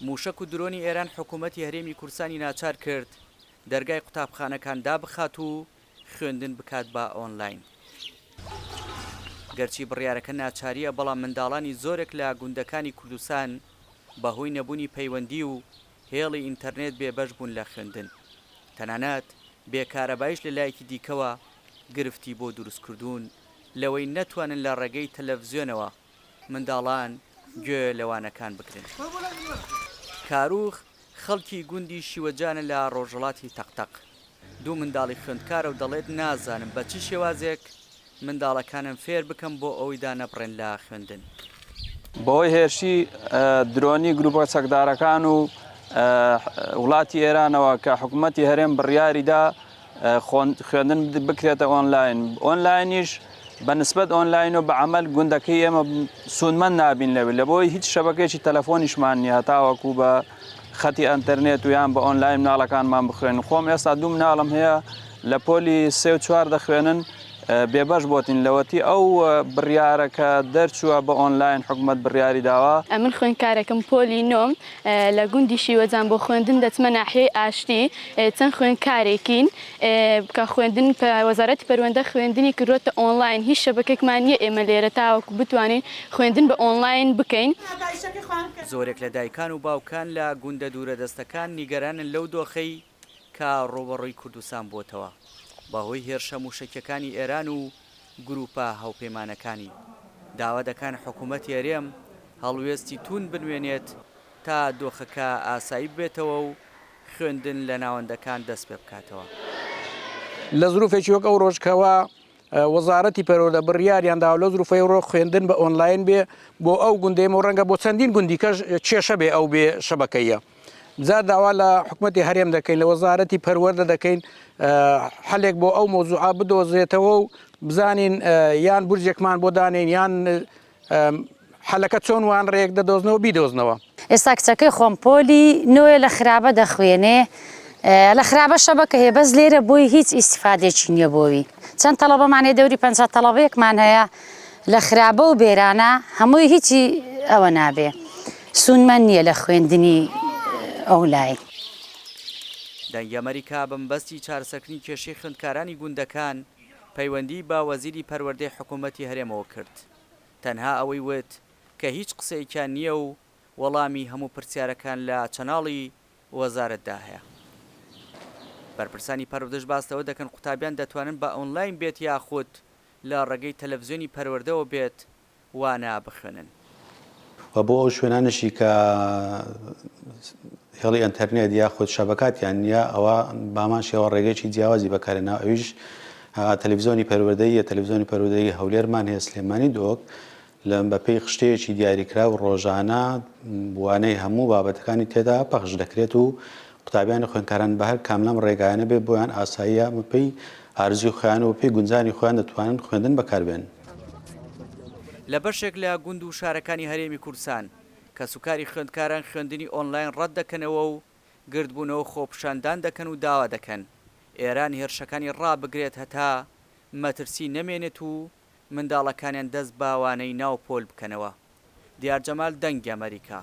مووشەک و درۆنی ئێران حکوومەتی هەرێمی کوردستانی ناچار کرد دەرگای قوتابخانەکان دابخات و خوێندن بکات بە ئۆنلاین. گەرچی بڕیارەکە ناچارییە، بەڵام منداڵانی زۆرێک لە گوندەکانی کوردستان بەهۆی نەبوونی پەیوەندی و هێڵی ئینتەرنێت بێبەش بوون لە خوێندن. تەنانەت بێ کارەبایش لە لایەکی دیکەوە گرفتی بۆ دروستکردوون لەوەی نەتوانن لە ڕێگەی تەلەفزیۆنەوە منداڵان گوێ لە وانەکان بگرن. کاروخ خەڵکی گوندی شیوەجانە لە ڕۆژهەڵاتی تەقتەق. دوو منداڵی خوێندکارە و دەڵێت نازانم بە چ شێوازێک منداڵەکانم فێر بکەم بۆ ئەوەی دانەبڕێن لە خوێندن. بەهۆی هێرشی درۆنی گروپە چەکدارەکان و وڵاتی ئێرانەوە کە حکوومەتی هەرێم بڕیاریدا خوێندن بکرێتە ئۆنلاین ئۆنلاینیش بە نسبەت ئۆنلاین و بە عمل گوندەکەی ئێمە سوودمەند نابین لەوێ لە بۆی هیچ شەبەکەیەکی تەلەفۆنیشمان نییە هەتاوەکو بە خەتی ئەتەرنێت و یان بە ئۆنلاین مناڵەکانمان بخوێن خۆم ئێستا دوو مناڵم هەیە لە پۆلی سێ و چوار دەخوێنن بێبەش بۆتین لەوەتی ئەو بڕیارە کە دەرچووە بە ئۆنلاین حکومەت بڕیاری داوە. ئەمن خوێندکارێکم پۆلی نۆم لە گوندی شیوەجان بۆ خوێندن دەچمە ناحیەی ئاشتی چەند خوێندکارێکین کە خوێندن وەزارەتی پەروەندە خوێندنی کردووەتە ئۆنلاین هیچ شەبەکەێکمان نییە ئێمە لێرە تاوەکو بتوانین خوێندن بە ئۆنلاین بکەین. زۆرێک لە دایکان و باوکان لە گوندە دوورەدەستەکان نیگەرانن لەو دۆخەی کە ڕووبەڕووی کوردستان بووەتەوە بەهۆی هێرشە مووشەکیەکانی ئێران و گرووپە هاوپەیمانەکانی، داوا دەکەن حکوومەتی هەرێم هەڵوێستی تووند بنوێنێت تا دۆخەکە ئاسایی ببێتەوە و خوێندن لە ناوەندەکان دەست پێ بکاتەوە. لە زروفێکی وەک ئەوڕۆش کەوا وەزارەتی پەروەردە بڕیاریان داوە لەو زروفەی ئەوڕۆ خوێندن بە ئۆنلاین بێ بۆ ئەو گوندەی ئێمە و ڕەنگە بۆ چەندین گوندی کەش کێشە بێ ئەو بێ شەبەکەیە. جا داوا لە حکومەتی هەرێم دەکەین لە وەزارەتی پەروەردە دەکەین حەلێک بۆ ئەو مەوزوعە بدۆزرێتەوە و بزانین یان بورجێکمان بۆ دانێین یان حەلەکە چۆن وان ڕێک دەدۆزنەوە بیدۆزنەوە. ئێستا کچەکەی خۆم پۆلی نۆیە لە خرابە دەخوێنێ لە خرابە شەبەکە هەیە بەس لێرە بۆی هیچ ئیستیفادێکی نییە بۆوی چەند تەڵەبەمان هەیە دەوری 50 تەڵەبەیەکمان هەیە لە خرابە و بێرانە هەمووی هیچی ئەوە نابێ سوونمەند نییە لە خوێندنی ئەو لای. دەنگی ئەمەریکا بە مەبەستی چارەسەرکردنی کێشەی خوێندکارانی گوندەکان پەیوەندیی بە وەزیری پەروەردەی حکومەتی هەرێمەوە کرد. تەنها ئەوەی وت کە هیچ قسەیەکیان نییە و وەڵامی هەموو پرسیارەکان لە چەناڵی وەزارەتدا هەیە. بەرپرسانی پەروردەش باس لەوە دەکەن قوتابیان دەتوانن بە ئۆنلاین بێت یاخود لە ڕێگەی تەلەفزیۆنی پەروەردەوە بێت وانە بخوێنن. و بۆ ئەو شوێنانەشی کە هێڵی ئەنتەرنێت یاخود شەبەکاتیان نییە ئەوە بامان شێوە ڕێگەیەکی جیاوازی بەکارهێناوە ئەویش تەلەفزیۆنی پەروەردەییە تەلەفزیۆنی پەروەردەیی هەولێرمان هەیە سلێمانی دهۆک لە بەپێی خشتەیەکی دیاریکراو ڕۆژانە وانەی هەموو بابەتەکانی تێدا پەخش دەکرێت و قوتابیان و خوێندکاران بە هەر کام لەم ڕێگایانە بێت بۆیان ئاساییە بەپێی ئارزوی خۆیان و بەپێی گونجانی خۆیان دەتوانن خوێندن بەکاربێنن. لە بەشێک لە گوند و شارەکانی هەرێمی کوردستان، کەسوکاری خوێندکاران خوێندنی ئۆنلاین ڕەتدەکەنەوە و گردبوونەوە خۆپیشاندان دەکەن و داوا دەکەن ئێران هێرشەکانی ڕابگرێت هەتا مەترسی نەمێنێت و منداڵەکانیان دەست بە وانەی ناو پۆل بکەنەوە. دیار جەمال، دەنگی ئەمەریکا.